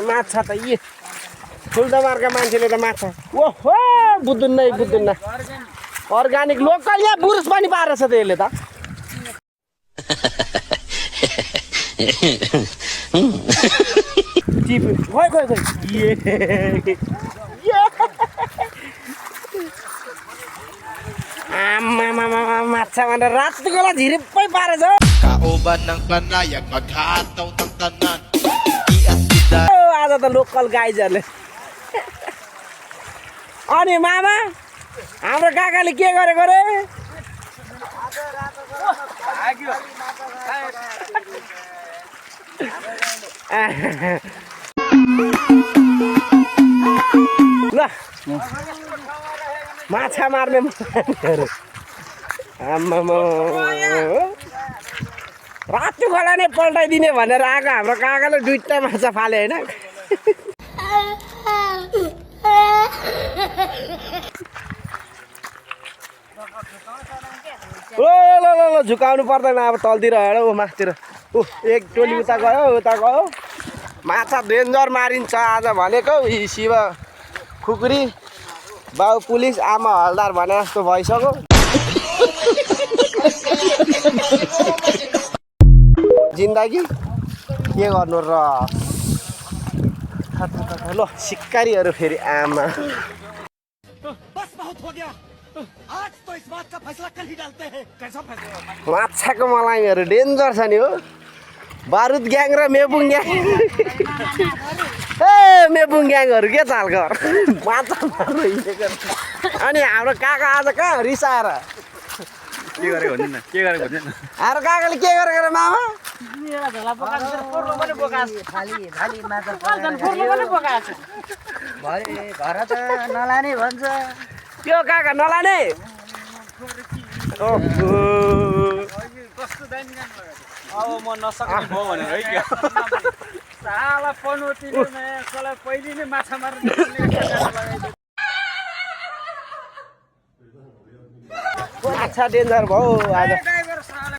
माछा त यी फुलदमारका मान्छेले त माछा ओहो बुझ्नुहुन्न अर्ग्यानिक लोकल यहाँ बुरुस पनि पारेछ त यसले त माछा भनेर रातको बेला झिरिप्पै पारेछ आज त लोकल गाइजहरूले अनि मामा हाम्रो काकाले के गरेको रे ल माछा मार्ने रातो खोला नै पल्टाइदिने भनेर आएको हाम्रो काकाले दुईटा माछा फाले होइन ल झुकाउनु पर्दैन अब तलतिर हेर ऊ मासतिर एक टोली उता गयो माछा डेन्जर मारिन्छ आज भनेको शिव खुकुरी बाउ पुलिस आमा हलदार भने जस्तो भइसक्यो जिन्दगी के गर्नु र ल सिक्कारीहरू फेरि आमा माछाको मलाइहरू डेन्जर छ नि हो बारुद ग्याङ र मेबुङ ग्याङ मेबुङ ग्याङहरू के चाल गर माछा मार्नु हिँडेको अनि हाम्रो काका आज कहाँ रिसाएर के गरेको भन्दैन हाम्रो काकाले के गरेको रे मामा घर त नलाने भन्छ त्यो काका नलाने अब म नसक्ने भयो भनेर है क्या साला पनौतीले नयाँ कसलाई पहिले नै माछा मार्नु माछा डेन्जर भयो आज